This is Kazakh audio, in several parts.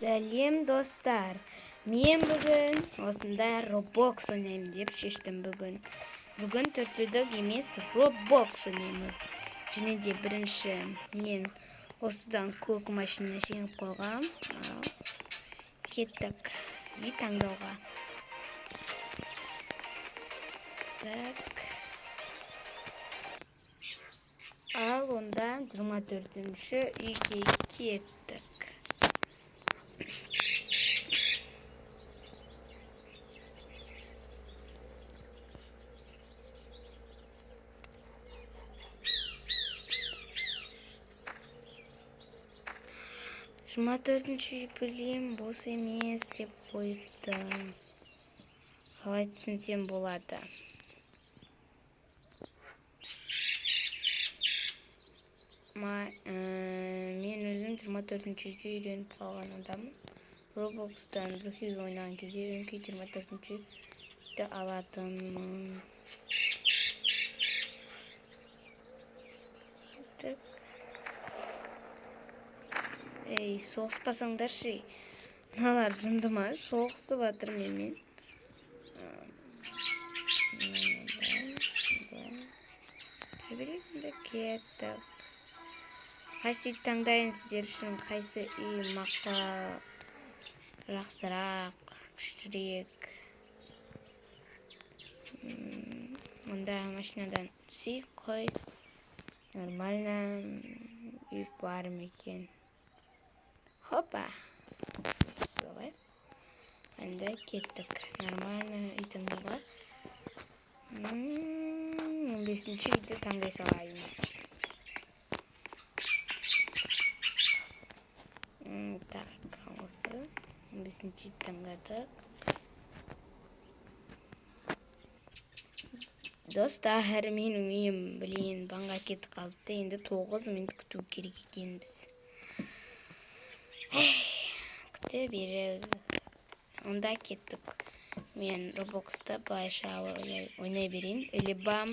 Сәлем достар. Мен бүгін осында Roblox ойнаймын деп шештім бүгін. Бүгін төртілдік емес, Roblox ойнаймыз. Және де бірінші мен осыдан көк машина жеңіп қойғам. Ал, кеттік үй таңдауға. Так. Ал онда 24-ші үйге кеттік. Жиырма төртінші үй білем, бос емес деп қойыпты. Қалай түсінсем болады? Мен өзім 24-ші үйге үйреніп қалған адаммын. Roblox'тан бір үйге ойнаған кезде өңкей 24-ші үйді алатынмын. Так. Ей, соғыспасаңдаршы. Мыналар жынды ма? Соғысып жатыр менімен. Жіберейік онда, кеттік. Қайсы үйді таңдайын сіздер үшін? Қайсы үй маққа жақсырақ, күштірек? Онда машинадан түсейік қой. Нормально үй бар ма екен? Хопа. Солай. Енді кеттік. Нормально үй таңдауға. 15-ші үйді таңдай салайын. Так, осы 15-ші үйді таңдадық. Достар, менің үйім, блин, банға кетіп қалыпты. Енді 9 минут күту керек екенбіз. Күте беріп. Онда кеттік. Мен Roblox'та былайша ойнай берейін. Или бам.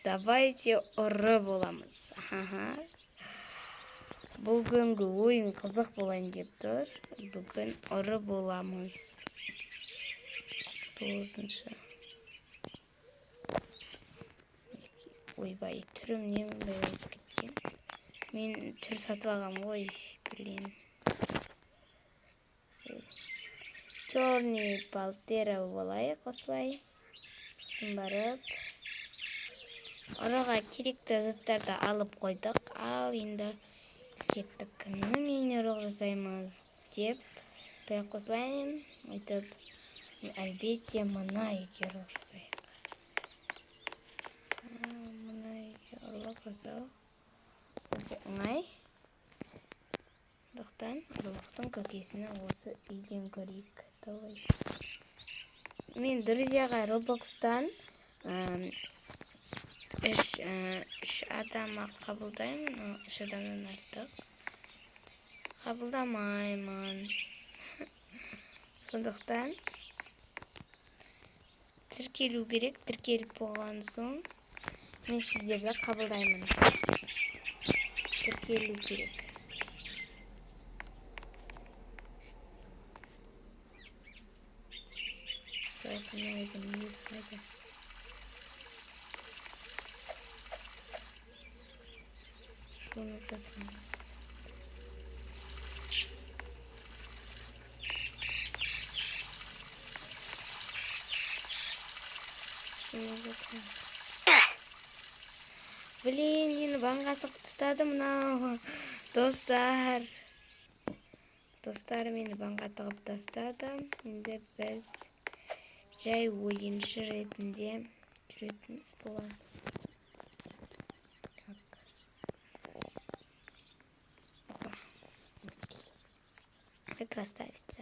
Давайте ұры боламыз. Аха. Бүгінгі ойын қызық болайын деп тұр. Бүгін ұры боламыз. 9-шы. Ойбай, түрім не мындай болып кеткен? Мен түр сатып алғам ғой, блин. Черный пантера болайық осылай. Сосын барып ұрыға керекті заттарды алып қойдық. Ал енді кеттік. Кімнің үйіне ұрлық жасаймыз деп былай қосылайын. Айтып, әлбетте мына үйге ұрлық жасайық. Мына үйге ұрлық жасау өте оңай. Сондықтан ұрлықтың көкесini осы үйден көрейік. Давай. Мен друзьяға Roblox'тан үш адам қабылдаймын. 3 адамнан артық қабылдамаймын. Сондықтан тіркелу керек. Тіркеліп болған соң мен сіздерді қабылдаймын. Тіркелу керек. Блин, мені банға тығып тастады мынау. Достар. Достар, мені банға тығып тастады. Енді біз жай ойыншы ретінде жүретініміз боламыз. Так. Опа. Красавица.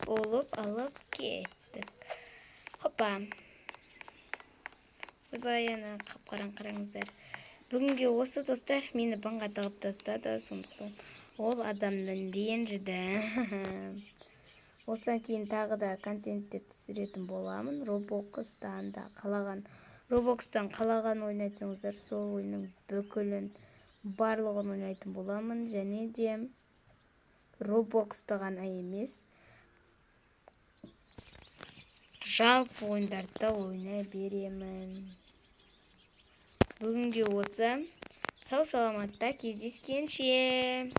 Болып алып кеттік. Хопа. Ойбай, ана қап-қараң қараңыздар. Бүгінге осы достар мені банға тығып тастады, сондықтан ол адамнан ренжіді. Осыдан кейін тағы да контенттер түсіретін боламын. Roblox'тан да қалаған, Roblox'тан қалаған ойнайтсаңыздар, сол ойынның бүкілін, барлығын ойнайтын боламын. Және де Роблоксты ғана емес, жалпы ойындарды да ойнай беремін. Бүгінге осы. Сау саламатта кездескенше.